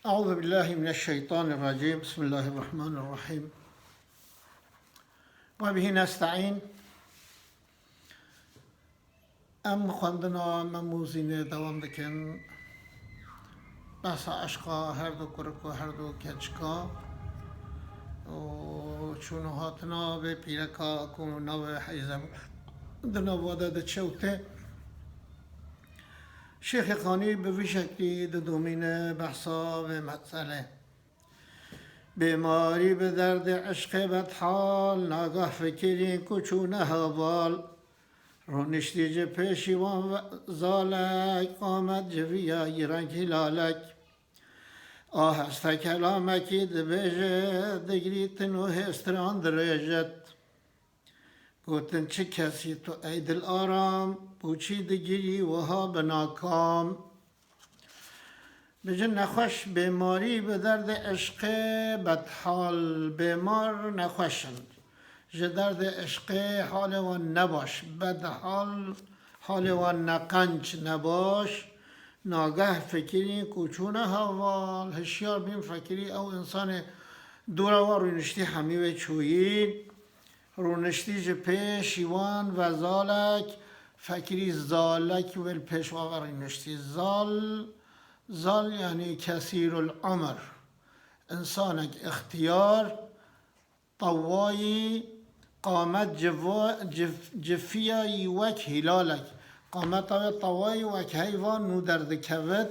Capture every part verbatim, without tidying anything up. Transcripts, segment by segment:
أعوذ بالله من الشيطان الرجيم. بسم الله الرحمن الرحيم. وبه نستعين. Em xwendina Mem û Zînê dewam dikin. Behsa eşqa her du kurik û her du keçika û çûn û hatina vê pîreka ku navê Heyzem di nava de diçe û tê. Şêxê Xanî bi vî şeklî didomîne behsa vê meselê. Bêmarî bi derdê eşqê bedhal, nagah fikirîn ku çûne heval. Rûniştî ji pêşî wan ve-, zalek, qamet ji vî ya yî reng hîlalek. A heste kelamekî dibêje, digrîtin û hêstiran dirêjet. Gotin, çi kesî tu ey dil aram, bo çî digirî wiha bi nakam? Bijin nexweş, bêmarî bi derdê eşqê bedhal, bêmar nexweş in. Ji derdê eşqê halê wan nebaş, bedhal, halê wan neqenc, nebaş. Nageh fikirîn ku çûne heval, hişyar bîn, fekirî ew însanê dûra wan rûniştî hemî wê çûyîn. Rûniştî ji pêşî wan ve zalek, fekirî zalek wê li pêş wan ve rûniştî. Zal, zal yanî kesîrul umr. Însanek îxtiyar, tewayî, qamet civa-, cif-, cifiyayî wek hîlalek. Qameta wê tewayî wek heyvan nû derdikevit.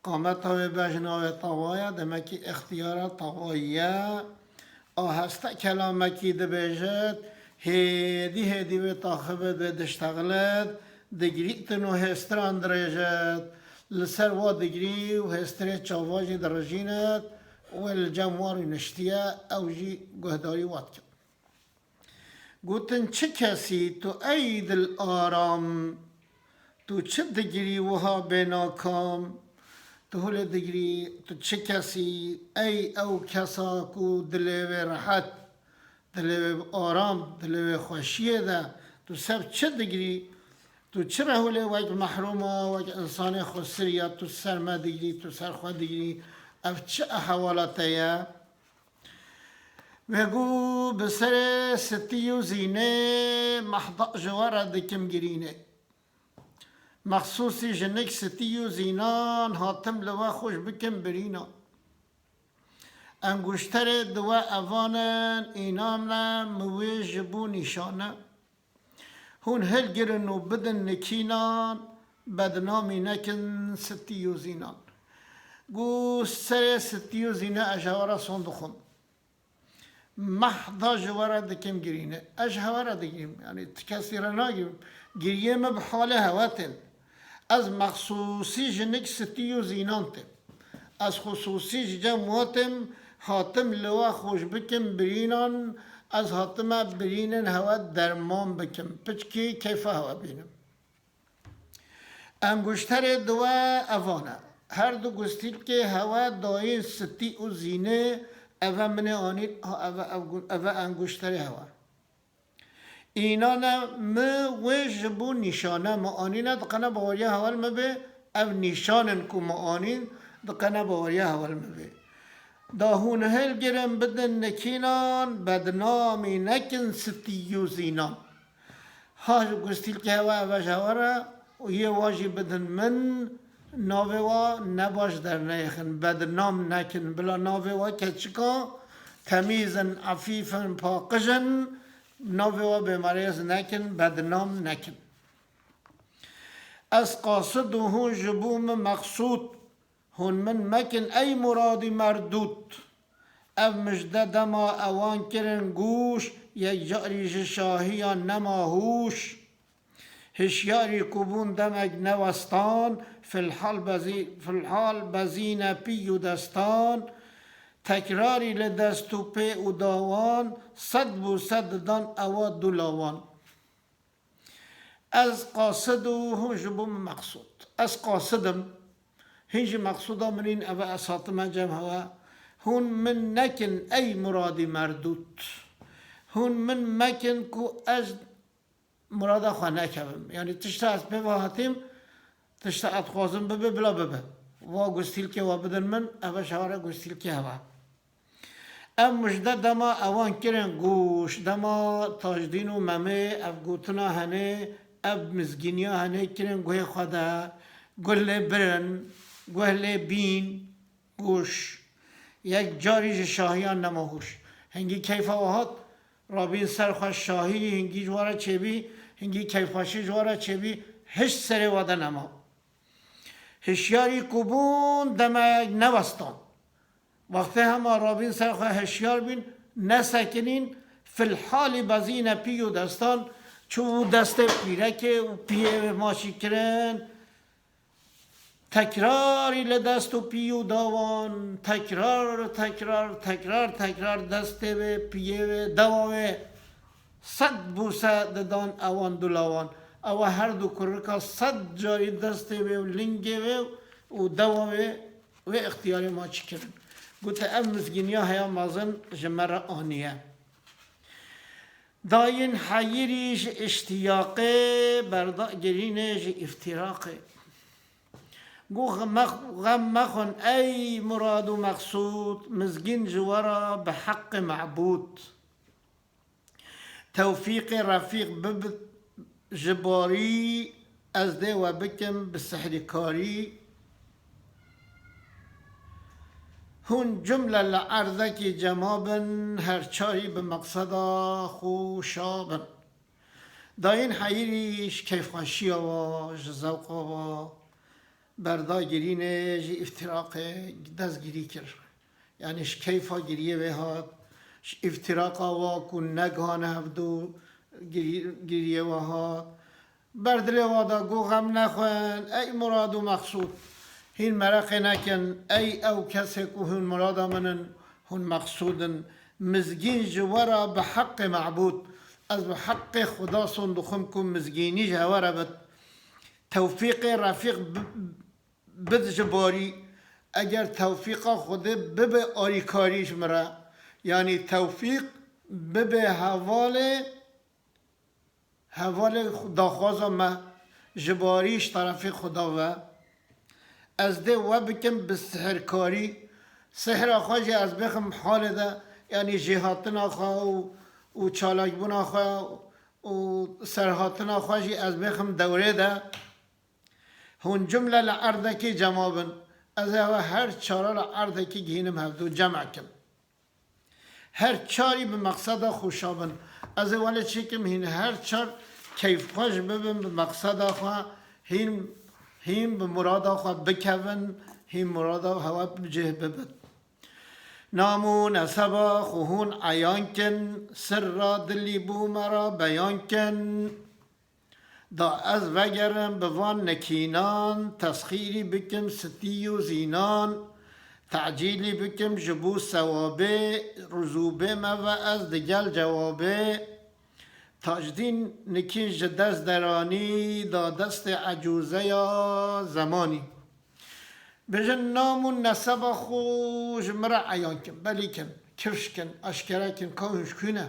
Qameta wê bejna wê tewa ye, demekî îxtiyara tewayî ye. A heste kelamekî dibêjit, hêdî hêdî wê taxibit, wê diştexilît, digrîtin û hêstiran dirêjit. Li ser wa digrî û hêstirê çava jî dirijînit, wê li cem wan rûniştiye, ew jî guhdarî wa dikin. Gotin, çi kesî tu ey dil aram, tu çi digirî wiha bênakam? Tu hûlê digirî, tu çi kesî, ey ew kesa ku dilê wê rehet, dilê wê bi aram, dilê wê xweşiyê de, tu ser çi digirî? Tu çi re hûlê wek mehrûma, wek însanê xwesirî ya, tu ser me digirî, tu ser xwe digirî? Ev çi ehwala te ye? Wê got, bi serê Sitî û Zînê mehda ji we re dikim girînê. Mexsûsî jinik Sitî û Zînan hatim li we xweş bikim birînan. Enguşterê di we evan in, înan ne, mi wê ji bo nîşan e. Hûn hilgirin û bidin nikînan, bednamî nekin Sitî û Zînan. Got, serê Sitî û Zîne ez ji hewa re son dixwim. Mehda ji we re dikim girîne. Ez ji hewa re digirîm. Yanî ti kesî re nagirîm. Giriyê min bi halê hewa tên. Ez mexsûsî jinik Sitî û Zînan tim. Ez xusûsî ji cem we tim, hatim li we xweş bikim birînan, ez hatime birînên hewe derman bikim. Piçkî keyfa hewe bînim. Enguşterê di we evan e. Her du gustîlkê hewe dayîn Sitî û Zînê, eve min ê anîn, ha, eve, ev gu-, eve enguşterê hewe. Înan e, mi wê ji bo nîşane mi anîne, diqene baweriya hewe li min bê, ev nîşan in ku mi anîn, diqene baweriya hewe li min bê. Da hûn hilgirin bidin nikînan, bednamî nekin Sitî û Zînan. Ha gustîlkê hewe eve ji hewe re û yê wa jî bidin min, navê wa nebaş derneyêxin, bednam nekin. Bila navê wa keçika temîz in, efîf in, paqij in, navê wa bêmerêz nekin, bednam nekin. Ez qasid û hûn ji bo min mexsûd, hûn min mekin ey muradî merdûd. Ev mijde dema ewan kirin gûş, yek carî ji şahiyan nema hûş. Hişyarî ku bûn demek newestan, filhal bezî-, filhal bezîne pî û destan, tekrarî li dest û pê û dawan, sed bû sed didan ewa du lawan. Ez qasid û hûn ji bo min meqsûd. Ez qasid im, hîn jî meqsûda min în, eve ez hatime cem hewe. Hûn min nekin ey muradî merdûd. Hûn min mekin ku ez murada xwe nekevim. Yanî tişta ez pê ve hatîm, tişta ez dixwazim bibe, bila bibe. va gustîlkê we bidin min, ev e ji hewa re gustîlkê hewa. Ev mujde dema ewan kirin goş, dema Tajdîn û Memê ev gotina henê, ev mizgîniya henê kirin guhê xwe de, guh lê birin, guh lê bîn, goş. Yek carî ji şahiyan nema hoş. Hingî keyfa we hat, rabîn ser xwe şahî, hingî ji we re çêbî, hingî keyfxweşî ji we re çêbî, hiç serê we de nema. Hişyarî ku bûn demek newestan. Wextê hema rabîn ser xwe hişyar bîn, nesekinîn, filhalî bezîne pî û destan, çû destê pîrekê û piyê wê maçî kirin. Tekrarî li dest û pî û dawan, tekrar, tekrar, tekrar, tekrar destê wê, piyê wê, dewa wê sed bûse didan ewan dulawan. Ewa her du kurika sed carî destê wê û lingê wê û dewa wê, wê ixtiyarê maçî kirin. Gote, ev mizgîniya heya mezin ji me re aniye. Dayên heyirî ji îştiyaqê, berda girînê ji îftiraqê. Got, xem mex-, xem mexwin ey murad û meqsûd, mizgîn ji we re bi heqê mebûd. Tewfîqê refîq bibit ji barî, ez dê we bikim bi sihrîkarî. Hûn cumle li erdekî cema bin, her çarî bi meqseda xwe şa bin. Dayîn heyirî ji keyfxweşiya wa, ji zewqa wa, berda girînê ji îftiraqê destgirî kir. Yanî ji keyfa giriyê wê hat, ji îftiraqa wa ku negihane hevdu girî-, giriyê we hat. Ber dilê wa da got, xem nexwin, ey murad û meqsûd. Hîn mereqê nekin, ey ew kesê ku hûn murada min in, hûn meqsûd in. Mizgîn ji we re bi heqê mebûd. Ez bi heqê Xuda son dixwim ku mizgînî ji hewe re bit. Tewfîqê refîq bi-, bid ji barî, eger tewfîqa Xwedê bibe arîkarî ji min re, yanî tewfîq bibe hevalê, hevalê daxwaza me ji barî ji terefê Xweda ve, ez dê we bikim bi sihirkarî, sihra xwe jî ez bixim halê de, yanî jêhatina xwe û, û çalakbûna xwe û serhatina xwe jî ez bixim dewrê de. Hûn cumle li erdekê cema bin. Ez ê we her çara li erdekê gihînim hevdu cem kim. Her çarî bi meqseda xwe şa bin. Ez ê welê çêkim hîn her çar keyfxweş bibin bi meqseda xwe, hîn, hîn bi murada xwe bikevin, hîn murada hewe bi cih bibin. Nam û neseba xwe hûn eyan kin, sirra dilî bo me re beyan kin. Da ez vegerim bi van nekînan, tesxîrî bikim stî û zînan, tecîlî bikim ji bo sewabê, rizûbê me ve ez digel cewabê. Tacdîn nikîn ji dest deranî, da destê ecûzeya zemanî. Bêjin nam û neseba xwe ji min re eyan kin, belî kin, kifş kin, eşkere kin, ka hûn ji kû ne?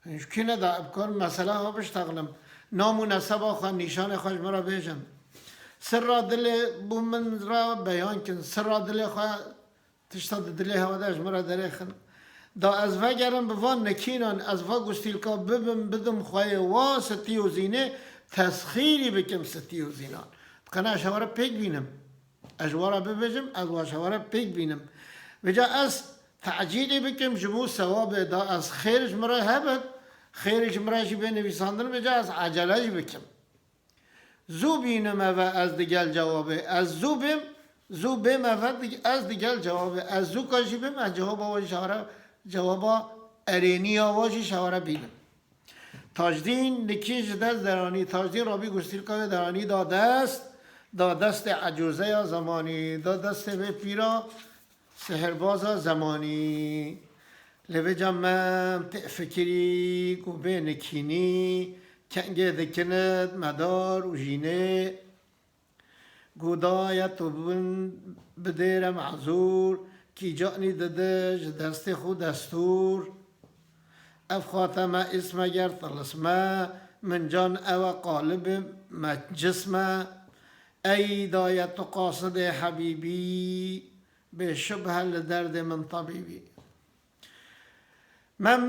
Hûn ji kû ne da, bi kar mesela xwe biştexlim. Nam û neseba xwe, nîşanê xwe ji min re bêjin. Sirra dilê bo min re beyan kin. Sirra dilê xwe, tişta di dilê hewe de ji min re derêxin. Da ez vegerim bi van nekînan, ez va gustîlka bibim, bidim xweyê wa stî û zînê, tesxîrî bikim stî û zînan. Diqene ez ji hewe re pêk bînim. Ez ji we re bibêjim, ez wa ji we re pêk bînim. Vêca ez tecîlê bikim ji bo sewabê da ez xêr ji min re hebit, xêrê ji min re jî bê nivîsandin, vêca ez ecele jî bikim. Zû bînim eve ez digel cewabê. Ez zû bêm, zû bêm eve dig-, ez digel cewabê. Ez zû ka jî bêm, ez cewaba we ji we re, cewaba erêniya we jî ji we re bînim. Tacdîn nikî ji dest deranî, Tacdîn rabî gustîlka wê deranî da dest, da destê ecûzeya zemanî, da destê vê pîra sihirbaza zemanî. Lê vêca me tê fikirî ku bê nikînî, kengê dikinit medar û jînê. Godaye tu bin bidêre mezûr, kîcanî dide ji destê xwe destûr. Ev xateme îsme ger tilisme, min can ewe qalibê me cisme. Ey daye tu qasidê hebîbî, bê şubhe li derdê min tebîbî. Mem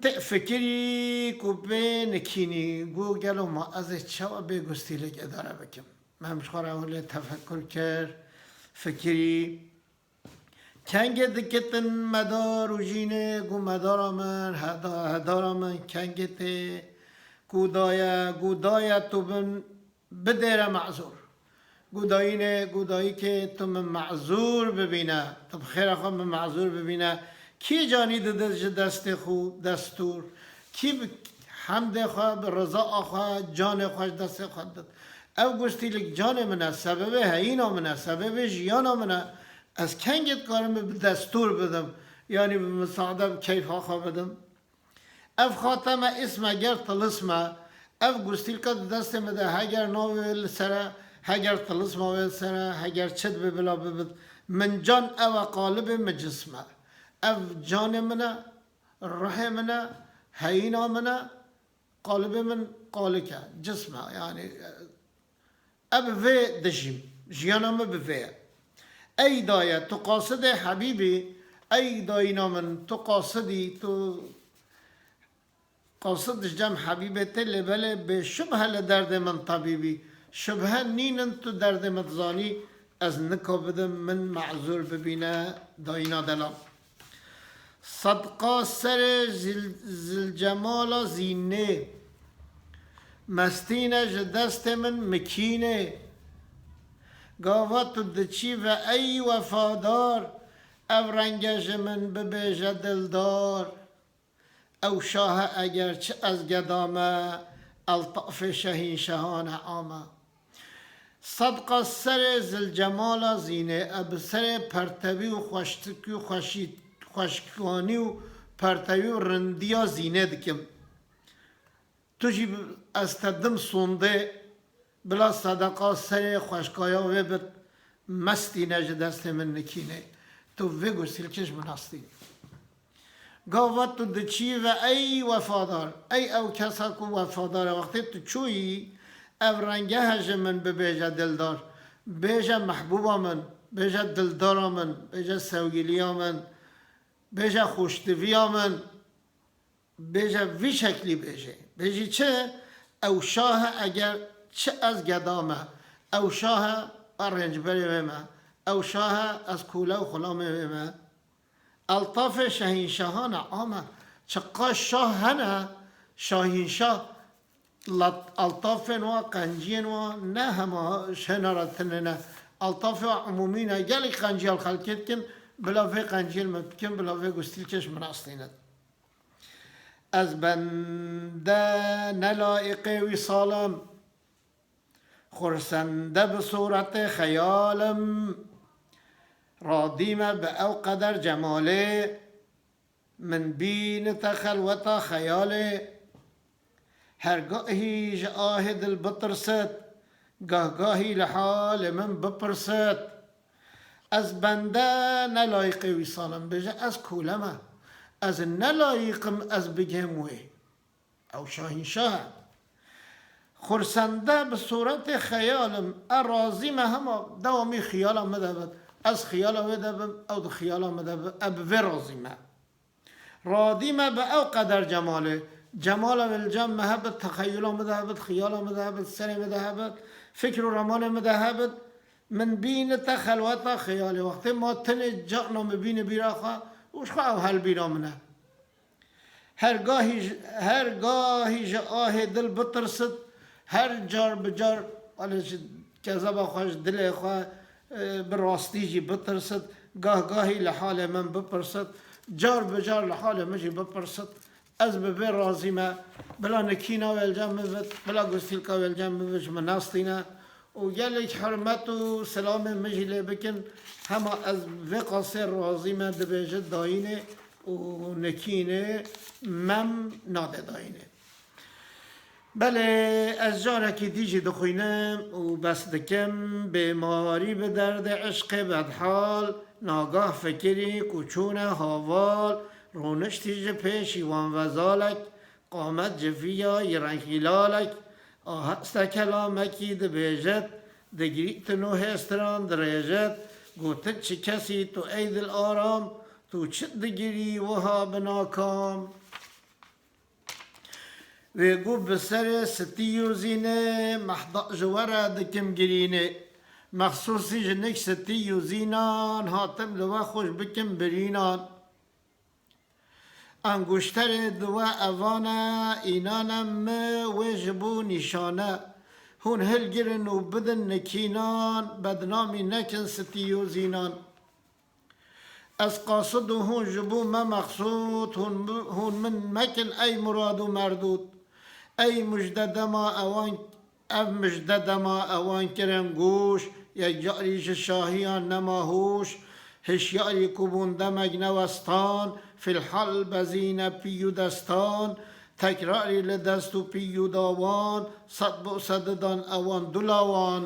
tê fikirî ku bê nikînî, got gelo ma ez ê çawa bê gustîlik îdare bikim? Mem ji xwe re hûlê tefekur kir, fikirî. Kengê dikitin medar û jînê, got medara min, heda-, hedara min kengê tê, got daye, got daye tu bin bidêre mezûr. Got dayînê, got dayîkê tu min mezûr bibîne, tu bi xêra xwe min mezûr bibîne. Kî canî dide ji destê xwe destûr? Kî bi hemdê xwe, bi rizaa xwe, canê xwe ji destê xwe did? Ev gustîlik canê min e, sebebê heyîna min e, sebebê jiyana min e. Ez kengê dikarim bi destûr bidim, yanî bi misaade bi keyfa xwe bidim? Ev xateme îsm e, ger tilism e. Ev gustîlka di destê min de, heger navê wê li ser e, heger tilisma wê li ser e, heger çi dibe bila bibit. Min can ew e, qalibê min cism e. Ev canê min e, ruhê min e, heyîna min e, qalibê min qalik e, cism e. Yanî, e, Ev bi vê dijîm, jiyana min bi vê ye. Ey daye, tu qasidê hebîbî, ey dayîna min, tu qasidî, tu qasid ji cem hebîbê tê, lê belê bê şubhe li derdê min tebîbî. Şubhe nînin tu derdê min dizanî, ez nika bidim min mezûr bibîne dayîna delal. Sedqa serê zil-, zilcemala zînê, mestîne ji destê min mikînê. Gava tu diçî ve ey wefadar, ev renge ji min bibêje dildar. Ew şah e eger çi ez geda me, eltafê şehînşehan e ame. Sedqa serê zilcemala zînê, e bi serê pertewî û xweştikî û xweşî-, xweşkanî û pertewî û rindiya zînê dikim. Tu jî bi-, ez te dim sondê, bila sedeqa serê xweşkaya wê bit, mestîne ji destê min nikînê. Tu vê gusîlkê ji min astînî. Gava tu diçî ve ey wefadar, ey ew kesa ku wefadar e, wextê tu çûyî, ev renge he ji min bibêje dildar, bêje mehbûba min, bêje dildara min, bêje sewgiliya min, bêje xweştiviya min, bêje vî şeklî bêje. Bêjî çi? Ew şah e eger çi ez geda me, ew şah e, e rêncberê wê me, ew şah e, ez kûle û xulamê wê me. Eltafê şehînşahan e, ame. Çiqa şah hene, şahînşah, lat-, altafên wa, qenciyên wa ne hema ji hêna re tune ne. Altafê wa umûmî ne. Gelek qenciya li xelkê dikin, bila vê qenciyên min bikin, bila vê gustîlkê ji min astînin. Ez bende ne layiqê wîsal im. Xursende bi sûretê xeyal im, radî me bi ew qeder cemalê, min bînite xelweta xeyalê. Hergahî ji ahê dil bitirsit, gahgahî li halê min bipirsit. Ez bende ne layiqê wîsal im, bêje ez kûle me. Ez ne layiq im ez bigihim wê. Ew şahînşah e. Xursende bi sûretê xeyal im, e razî me hema dewamî xiyala min de bit. Ez xiyala wê de bim, ew di xiyala min de bi, e bi vê razî me. Radî me bi ew qeder cemalê. Cemala wê li cem me hebit, texeyula min de hebit, xiyala min de hebit, serê min de hebit, fikr û ramanê min de hebit. Min bînite xelweta xeyalê. Wextê ma tenê carna min bîne bîra xwe û ji xwe ew helbîra min e. Her gahî ji, her gahî ji ahê dil bitirsit, her car bi car, wele ji kezeba xwe, ji dilê xwe, e, bi rastî jî bitirsit, gah gahî li halê min bipirsit, car bi car li halê min jî bipirsit. Ez bi vê razî me, bila nikîna wê li cem min bit, bila gustîlka wê li cem min bit, ji min nastîne. Û gelek hurmet û selamê min jî lê bikin. Hema ez vê qasê razî me, dibêje dayînê û nikînê mem nade dayînê. Belê, ez carekî dî jî dixwînim û bes dikim, bêmarî bi derdê eşqê bedhal, nagah fikirî ku çûne haval, rûniştî ji pêşî wan vezalek, qamet civiyayî reng hîlalek, aheste kelamekî dibêjit, Digirîtin û hêstiran dirêjit, gotin: "Çi kesî tu ey dil aram, tu çi digirî wiha bi nakam?" Wê got: "Bi serê Sitî û Zînê, Mehda ji we re dikim girînê. Mexsûsî jinik Sitî û Zînan, hatim li we xweş bikim birînan." Enguşterê di we evan e, înan e mi wê ji bo nîşane. Hûn hilgirin û bidin nikînan, bednamî nekin Sitî û Zînan. Ez qasid û hûn ji bo me mexsûd, hûn bi-, hûn min mekin ey murad û merdûd. Ey mujde dema ewan Ev mijde dema ewan kirin goş, yek carî ji şahiyan nema hoş, hişyarî ku bûn demek newestan, filhal bezîne pî û destan, tekrarî li dest û pî û dawan, sed bo sed didan ewan dulawan.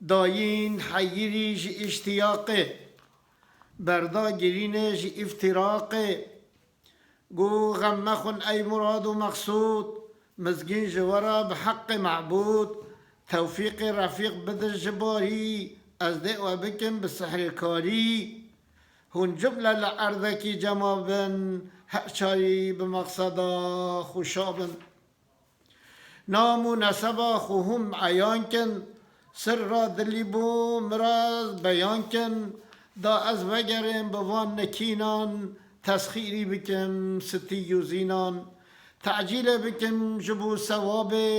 Dayîn heyirî ji îştiyaqê, berda girînê ji îftiraqê. Got: "Xem mexwin ey murad û mexsûd, mizgîn ji we re bi heqê mebûd. Tewfîqê refîq bidin ji barî, ez dê we bikim bi sihrêkarî. Hûn cumle li erdekî cema bin, her çarî bi mexseda xwe şa bin." Nam û neseba xwe hûn eyan kin, sirra dilî bo min re beyan kin, da ez vegerêm bi van nikînan, tesxîrî bikim Sitî û Zînan. Tecîlê bikim ji bo sewabê,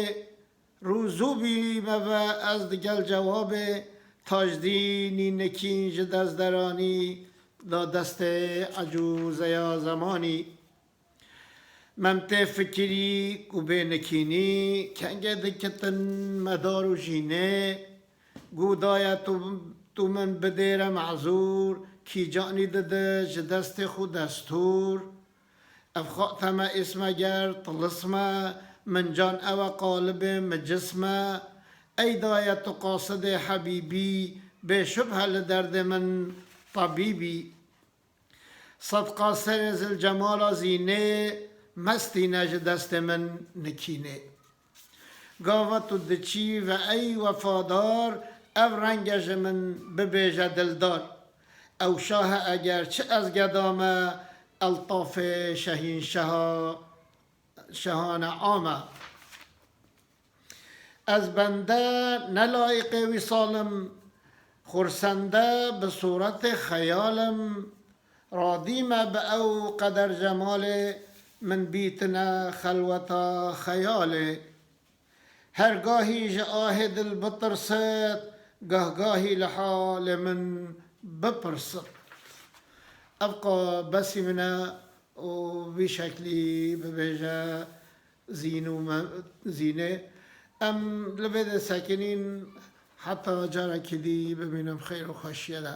rû zû bî me ve ez digel cewabê, tajdînî nikîn ji dest deranî, da destê ecûzeya zemanî. Mem tê fikirî ku bê nikînî, kengê dikitin medar û jînê. Got: "Daye tu, tu min bidêre mezûr, kî canî dide ji destê xwe destûr. Ev xateme îsme ger tilisme, min can ew e qalibê min cisme. Ey daye tu qasidê hebîbî, bê şubhe li derdê min tebîbî." Sedqa serê Zilcemala Zînê, mestîne ji destê min nikînê. Gava tu diçî ve ey wefadar, ev renge ji min bibêje dildar. Ew şah e eger çi ez geda me, eltafê şehîn şeha, şehane ame. Ez bende ne layiqê wîsal im, xursende bi sûretê xeyal im, radî me bi ew qeder cemalê, min bîtine xelweta xeyalê. Her gahî ji ahê dil bitirsit, gahgahî li halê min bipirsit. Evqa besî min e û vî şeklî bibêje Zîn û me-, Zînê. Em li vê de sekinîn, heta carekî dî bimînin xeyr û xweşiyê de.